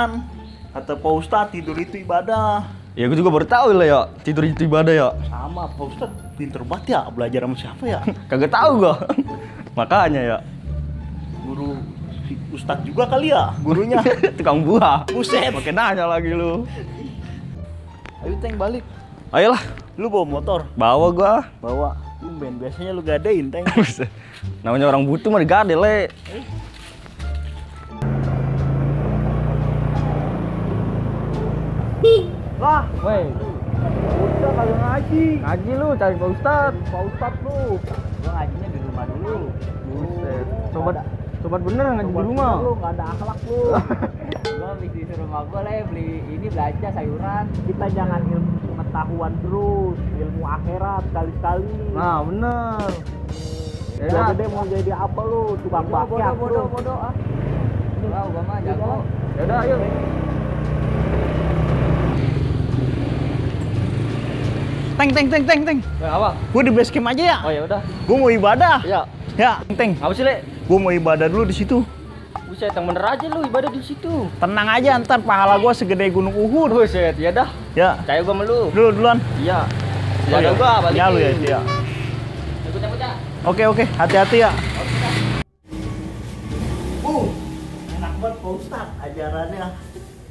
jangan. Kata Pak Ustadz tidur itu ibadah. Ya gue juga baru tahu lah ya, tidur itu ibadah ya. Sama Pak Ustadz pinter banget ya, belajar sama siapa ya? Kagak tahu gua. Makanya ya. Guru si Ustadz juga kali ya, gurunya. Tukang buah. Buset. Makin nanya lagi lu. Ayo Teng balik. Ayolah, Lu bawa motor? bawa gua. Bawa. Tumben, biasanya lu gadein Teng. Namanya orang butuh mah digade, Le. Lah, Woi, udah kagak ngaji. ngaji lu cari Pak Ustadz. Pak Ustadz lu. Gua ngajinya di rumah dulu. Buset. Sobat bener ngaji di rumah. Lu nggak ada akhlak lu. Gua habis disuruh sama gua lah beli ini belanja sayuran. Kita jangan ilmu pengetahuan terus, ilmu akhirat sekali-sekali. Nah, bener. Ya Udah udah. gede mau jadi apa lu? Tukang bakyak lu. Bodoh ah. Wah, gua mah jago. Ya udah, ayo. Teng. Apa? Gua di base camp aja ya. Oh ya udah. Gua mau ibadah. Ya. Ya, Teng. Apa sih, Le? Gua mau ibadah dulu di situ. Buset, yang bener aja lu ibadah di situ. Tenang aja, ntar pahala gua segede gunung Uhud. Buset, ya dah. Ya, Percaya gua sama lu. duluan. Iya. Oh, Ya iya. gua balikin. Ya lu ya, iya. Ikut-ikut. Oke, hati-hati ya. Enak banget Pak Ustadz ajarannya.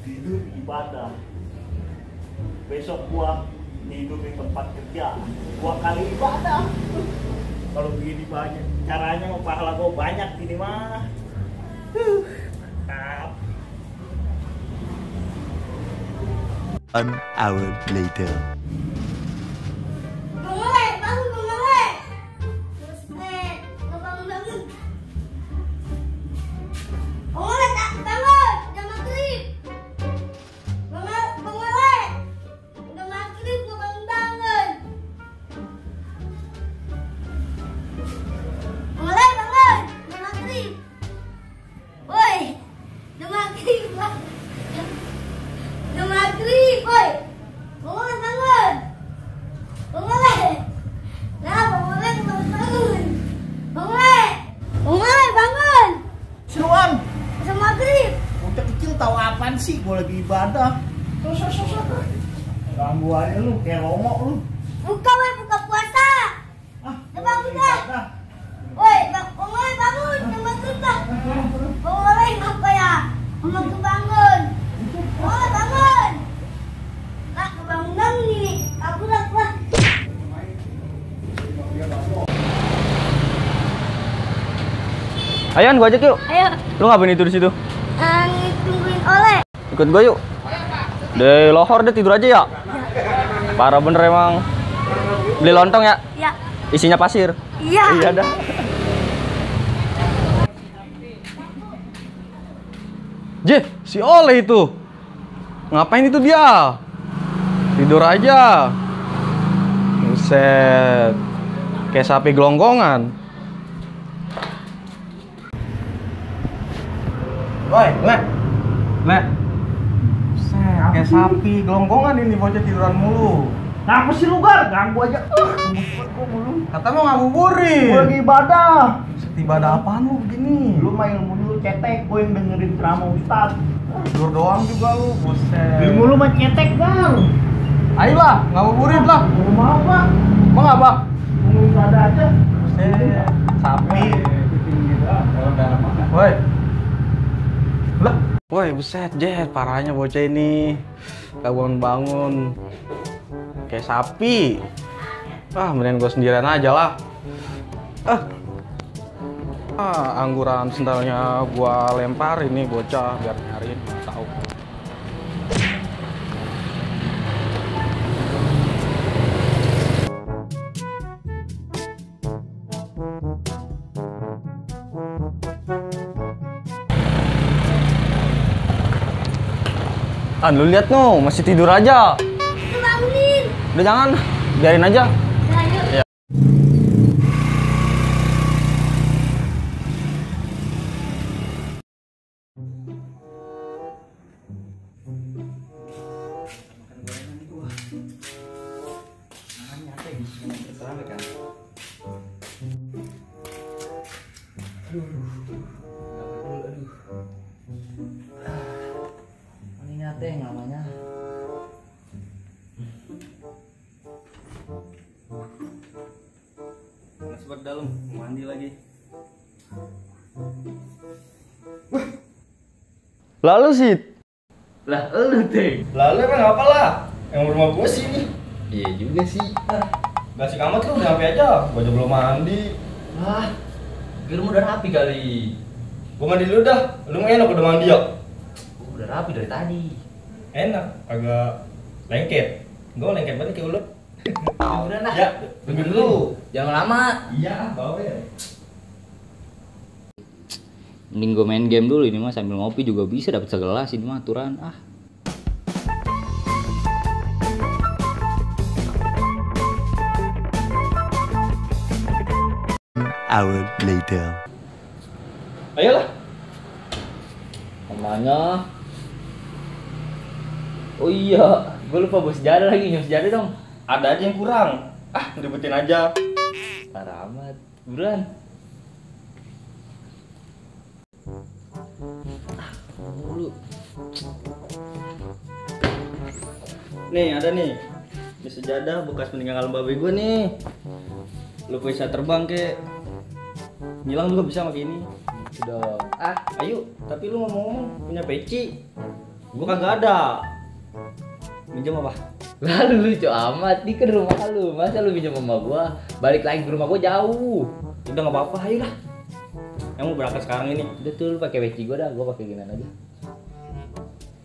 Tidur ibadah. Besok gua tidur di tempat kerja. 2 kali ibadah. Kalau begini banyak caranya mau pahala gua banyak ini mah. Mantap. An hour later. Seruan. Bocah kecil tahu apaan sih? Gua lagi ibadah. Ganggu aja lu, kayak romo lu. Buka puasa. Ah, Abang lagi udah. ibadah. Woi, bangun, jangan kita. Boleh apa ya? Mama kebangun. Boleh bangun. Nak kebangunan ini. Aku dah. Ayan, gua ajak yuk. Ayo, Lu ngapain itu di situ? tungguin oleh. Ikut gua yuk. Deh lohor deh tidur aja ya. Parah bener emang. Beli lontong ya? Ya. Isinya pasir. Iya. Iya dah. Je, si Oleh itu. Ngapain itu dia? Tidur aja. Buset. Kayak sapi gelonggongan. Woi, Le. Buset, kayak sapi gelonggongan ini bocah tiduran mulu. Ngapa sih lu Gar? Ganggu aja. Gua mulu. Kata mau ngabuburit. Gua lagi ibadah. Ibadah apaan lu begini? Lu mah ilmu dulu cetek, gua yang dengerin ceramah Ustadz. Tidur doang juga lu, buset. Ilmu lu mah cetek Gar. Ayolah, ngabuburit lah. Mau Pak? Mau apa? Mau ibadah aja. Buset, sapi. Woi. Lah, woi buset, Jet, parahnya bocah ini. Gak bangun-bangun. Kayak sapi. Mendingan gue sendirian aja lah. Angguran sendalnya gua lempar ini bocah biar nyariin, nggak tahu. Lu lihat no, masih tidur aja. Bangunin. Udah jangan, biarin aja. Ayo. Teng namanya. Panas banget dalam, mandi lagi. Lalu sih. Lah lu Teng. Lalu emang apa lah? Yang rumah gua sih nih. Iya juga sih. Gak sih kamat lu, udah sampai aja. Gua aja belum mandi. Wah, germu udah rapi kali. Gua mandi dulu dah. Lu mah enak udah mandi ya? Udah rapi dari tadi. Enak, agak lengket. Gua lengket banget kayak ulet. Udah nah. Ya, tunggu dulu. Jangan lama. Iya, bawa ya. Mending gue main game dulu ini mah, sambil ngopi juga bisa dapat segelas ini mah aturan. Hour later. Ayolah. Namanya. Oh iya, gue lupa bawa sejadah lagi, nyuruh sejadah dong. Ada aja yang kurang. Ribetin aja. Parah amat. Buruan. Dulu. Nih, ada nih. Ini sejadah bekas peninggalan babe gue nih. Lu bisa terbang kek. Ngilang juga bisa pakai ini. Udah. Ayo, tapi lu ngomong punya peci. Gua kagak ada. Minjem apa? Lalu lucu amat, di kan rumah lu. Masa lu pinjam sama gua? Balik lagi ke rumah gua jauh. Udah enggak apa-apa, ayo lah. Yang mau berangkat sekarang ini. Udah tuh lu pakai peci gua dah, gua pakai ginian aja.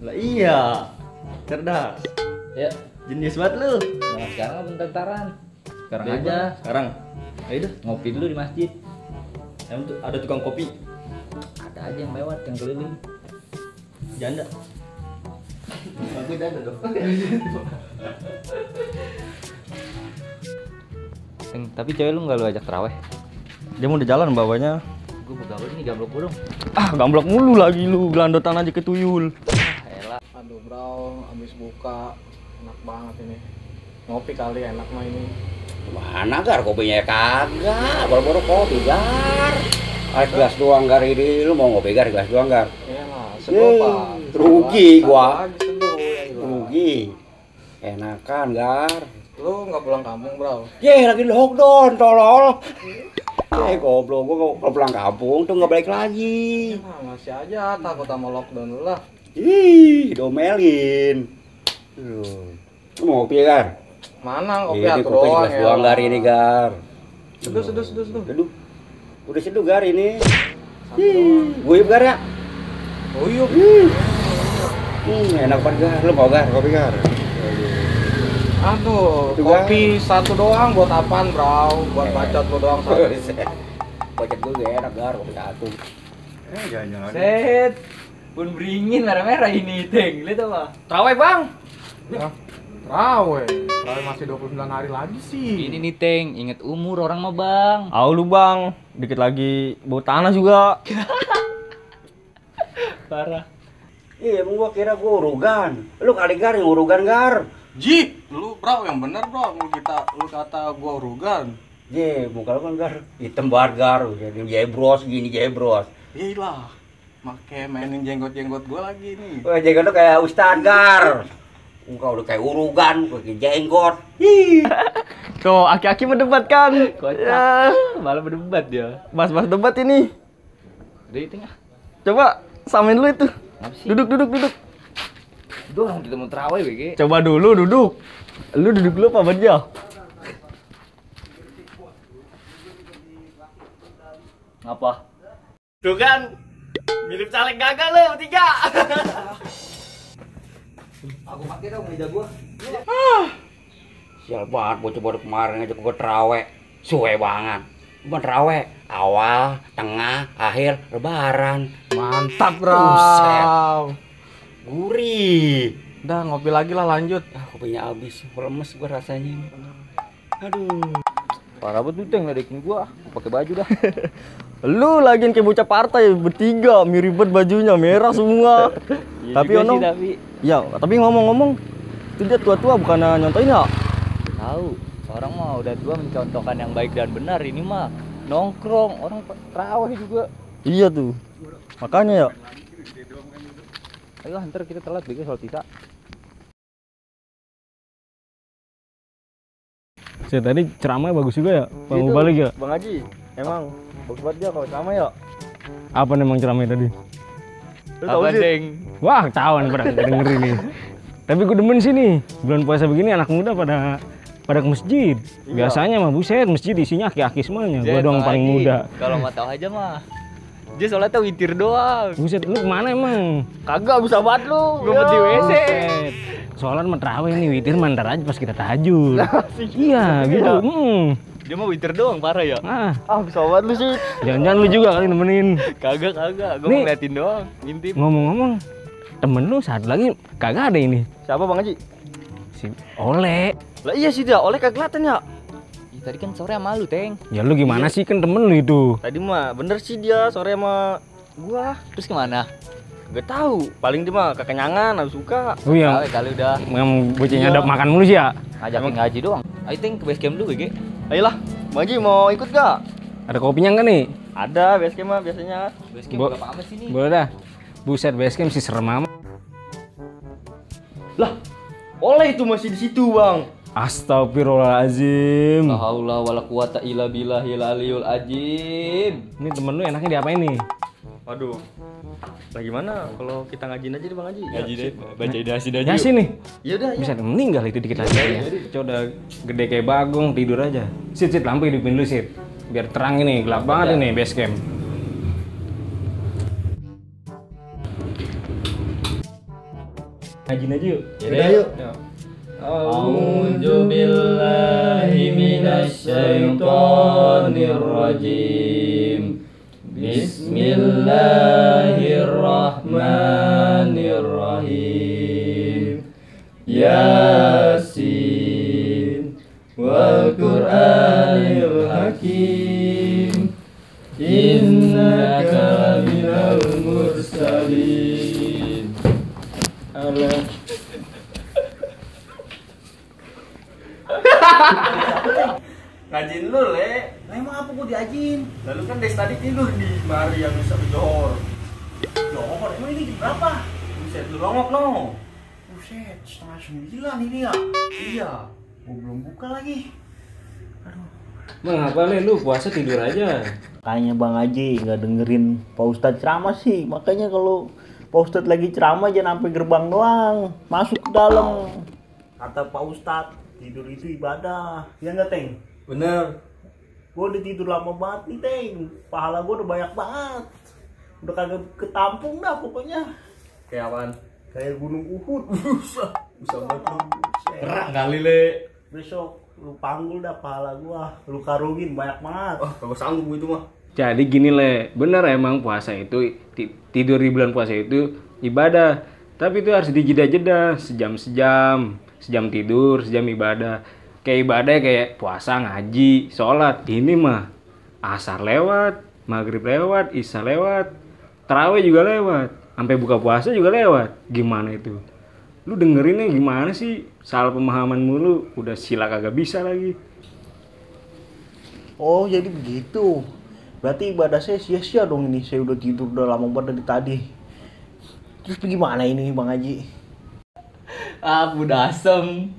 Lah iya. Cerdas. Ya, Jenius banget lu. jangan sekarang lah bentar-bentaran. Sekarang Bebas. aja. Sekarang. Ayo dah. Ngopi dulu di masjid. Yang tuh ada tukang kopi. Ada aja yang lewat, yang keliling. Janda. Aku janda dong. Tapi cewek lu nggak lu ajak terawih? Dia mau udah jalan bawanya. Gua begaul nih, gamblok gua dong. Gamblok mulu lagi lu, gelandotan aja ke tuyul. Elah. Aduh bro, abis buka enak banget ini. Ngopi kali enak mah ini. Mana Gar, kopinya kagak, baru-baru kopi Gar. Gelas doang Gar ini, lu mau ngopi Gar, gelas doang Gar. Iya lah, seduh pak. Rugi gua. Lagi seduh ya gila. Rugi. Enakan Gar. Lu nggak pulang kampung bro? Lagi lockdown, tolol. Goblok, gua kalau pulang kampung tuh nggak balik lagi. Nah, masih aja takut sama lockdown lu lah. Ih, domelin. Lu mau ngopi Gar? Mana ngopi Ini atuh kopi doang gelas ya. doang Gar ini Gar. Seduh. Seduh. Udah seduh Gar ini. Guyup Gar ya? Guyup. Enak banget Gar, lu mau Gar, kopi Gar? Aduh, Itu kopi satu doang buat apaan bro? Buat bacot lu doang satu. Bacot gue gak enak Gar, kopi satu. Jangan-jangan. Set. Pun beringin merah-merah ini, Teng. Lihat apa? Terawih, Bang. Raweh masih 29 hari lagi sih. Ini nih, Teng. Ingat umur orang mah, Bang. Au lu, Bang. Dikit lagi bau tanah juga. Parah. Iya, emang gua kira gua urugan. Lu kali Gar yang urugan Gar. Ji, lu bro yang bener bro, lu kata gua urugan. Muka lu kan Gar hitam banget Gar, jadi jebros gini jebros. Gila, make mainin jenggot-jenggot gua lagi nih. Wah, jenggot lu kayak Ustadz Gar. Muka udah kayak urugan, pakai jenggot. Tuh, aki-aki mendebat kan? Kocak. Malah berdebat dia. Mas debat ini. Udah itu ya. Coba samain dulu itu. Apa sih? Duduk. Itu orang kita mau terawih, BG. Coba dulu duduk. Lu duduk dulu apa dia? Apa? Tuh kan. Mirip caleg gagal lu bertiga. Aku pakai dong meja gua. Sial banget, bocah-bocah kemarin aja gua terawih. Suwe banget. Bukan terawih, awal, tengah, akhir, lebaran. Mantap Buset. bro. Gurih. Udah ngopi lagi lah lanjut. Kopinya habis, lemes gua rasanya. Aduh. Parah banget tuh, Teng, ledekin gua. Aku pakai baju dah. Lu lagian kayak bocah partai bertiga, mirip banget bajunya merah semua. Tapi juga ono. sih, tapi Ya, tapi ngomong-ngomong, itu dia tua-tua bukan nyontoin ya? tahu. Orang mah udah tua mencontohkan yang baik dan benar. Ini mah nongkrong, orang terawih juga. Iya tuh. Makanya ya. Ayo ntar kita telat bego soal Tisa. Saya tadi ceramahnya bagus juga ya. Bang balik ya. Bang Haji, emang bagus banget dia kalau sama ya. Apa nih emang ceramahnya tadi? Lu tahu sih? Deng? Wah, tawan pada dengerin nih. Tapi gue demen sih nih. Bulan puasa begini anak muda pada ke masjid. Biasanya mah buset masjid isinya aki-aki semuanya. Gua doang paling muda. Kalau mau tahu aja mah. Dia sholatnya witir doang. Buset, lu kemana emang? Kagak bisa banget lu. Ngumpet di WC. Buset. Sholat mah terawih nih, witir mah ntar aja pas kita tahajud. Iya, gitu. Dia mah witir doang parah ya. Ah, Bisa banget lu sih. jangan-jangan lu juga kali nemenin. Kagak. Gua Nih. mau ngeliatin doang. Ngintip. Ngomong-ngomong, temen lu satu lagi kagak ada ini. Siapa Bang Haji? Si Ole. Lah iya sih dia, oleh kagak kelihatan ya. Ih, tadi kan sore sama lu, Teng. Ya lu gimana sih, kan temen lu itu. Tadi mah bener sih dia sore sama gua. Terus kemana? Gak tahu, paling dia mah kekenyangan, harus suka. Oh iya, Kali udah memang bocahnya ada makan mulu sih ya. ngajakin ngaji doang. Ayo Teng ke base camp dulu, Ge. Ayolah, Bang Haji mau ikut gak? Ada kopinya enggak nih? Ada, basecamp mah biasanya. Base camp Bo- berapa amat sih nih? Boleh dah. Buset, basecamp sih serem amat. Lah, oleh itu masih di situ Bang. Astagfirullahaladzim. La haula wala quwata illa billahil aliyul azim. Ini temen lu enaknya diapain nih? Waduh. Lah gimana kalau kita ngajiin aja deh Bang Haji? Ngaji deh, baca Yasin aja. Yasin nih. Ya udah, ya. Bisa meninggal itu dikit lagi ya. Coba udah gede kayak bagong, tidur aja. Sit, lampu hidupin dulu, Sit. Biar terang ini, gelap banget ini basecamp. Ngajiin aja yuk. Yaudah, yuk. A'udzu billahi minasyaitonir rajim. Bismillahirrahmanirrahim. Yasin wal Qur'anil Hakim. Innaka minal mursalin. Allah. Ngajiin lu, Le. Lah emang apa gua diajiin? Lalu kan dari tadi tidur di mari yang bisa johor. Johor, emang ini jam berapa? Buset, lu longok no. Buset, 8:30 ini ya. Iya, gua belum buka lagi. Bang, apa nih lu puasa tidur aja? Kayaknya Bang Haji nggak dengerin Pak Ustadz ceramah sih. Makanya kalau Pak Ustadz lagi ceramah jangan sampai gerbang doang, masuk ke dalam. Kata Pak Ustadz, tidur itu ibadah. Ya nggak, Teng? Bener. Gue udah tidur lama banget nih, Teng. Pahala gue udah banyak banget. Udah kagak ketampung dah pokoknya. Kayak apaan? Kayak gunung Uhud. Bisa banget lu. Kerang kali, Le. Besok lu panggul dah pahala gua. Lu karungin banyak banget. Wah, kagak sanggup gua itu mah. Jadi gini Le, bener emang puasa itu tidur di bulan puasa itu ibadah. Tapi itu harus dijeda-jeda, sejam tidur, sejam ibadah. Kayak ibadah kayak puasa, ngaji, sholat. Ini mah asar lewat, maghrib lewat, isya lewat, tarawih juga lewat, sampai buka puasa juga lewat. Gimana itu? Lu dengerinnya gimana sih? Salah pemahaman mulu, udah sila kagak bisa lagi. Oh, jadi begitu. Berarti ibadah saya sia-sia dong ini. Saya udah tidur udah lama banget dari tadi. Terus gimana ini Bang Haji? Ah, udah asem.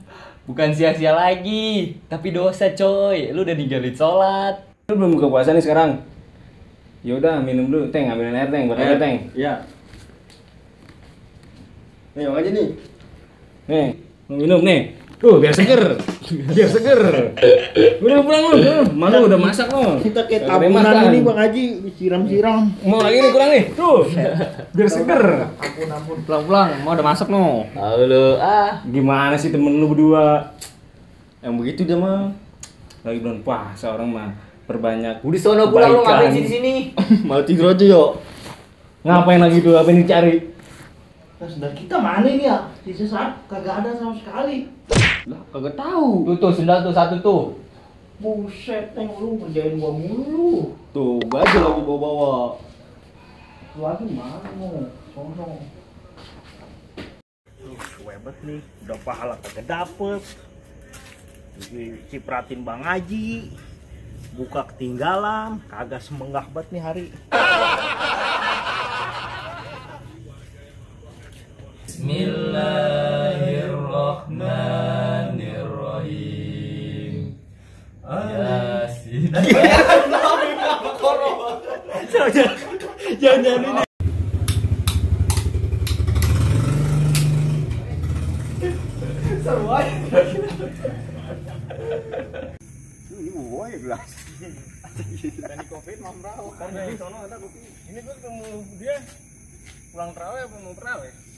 Bukan sia-sia lagi, tapi dosa coy. Lu udah ninggalin sholat. Lu belum buka puasa nih sekarang? Ya udah minum dulu, Teng, ambilin air, Teng, buat air, Teng. Iya. Nih, Bang Haji nih. Nih, mau minum nih. Tuh, biar seger. Biar seger. Udah pulang lu. Malu udah masak lo. Kita kayak Kagak tabunan makan. ini Bang Haji, siram-siram. Mau lagi nih, kurang nih. Tuh. Biar seger. Ampun. Pulang-pulang, mau udah masak no. Halo, Gimana sih temen lu berdua? Yang begitu dia mah. Lagi bulan puasa orang mah perbanyak. udah sono pulang lu kebaikan. ngapain sih di sini? Malah tidur aja yo. Ngapain lagi tuh? Apa yang dicari? Nah, sedang kita mana ini ya? Sisa saat kagak ada sama sekali. Lah, kagak tahu. Tuh, sendal tuh satu tuh. Buset, Teng, lu ngerjain gua mulu. Tuh, baju lagi bawa-bawa. Lu lagi mana mau? Sono. Webet nih, udah pahala kagak dapet. Cipratin Bang Haji. Buka ketinggalan, kagak semenggah banget nih hari. Bismillahirrahmanirrahim. Yasin. Jangan ini. Seru aja. Ini boy gelas. Tadi covid mau merawat. Karena di sono ada kopi. Ini gue ketemu dia pulang terawih apa mau terawih?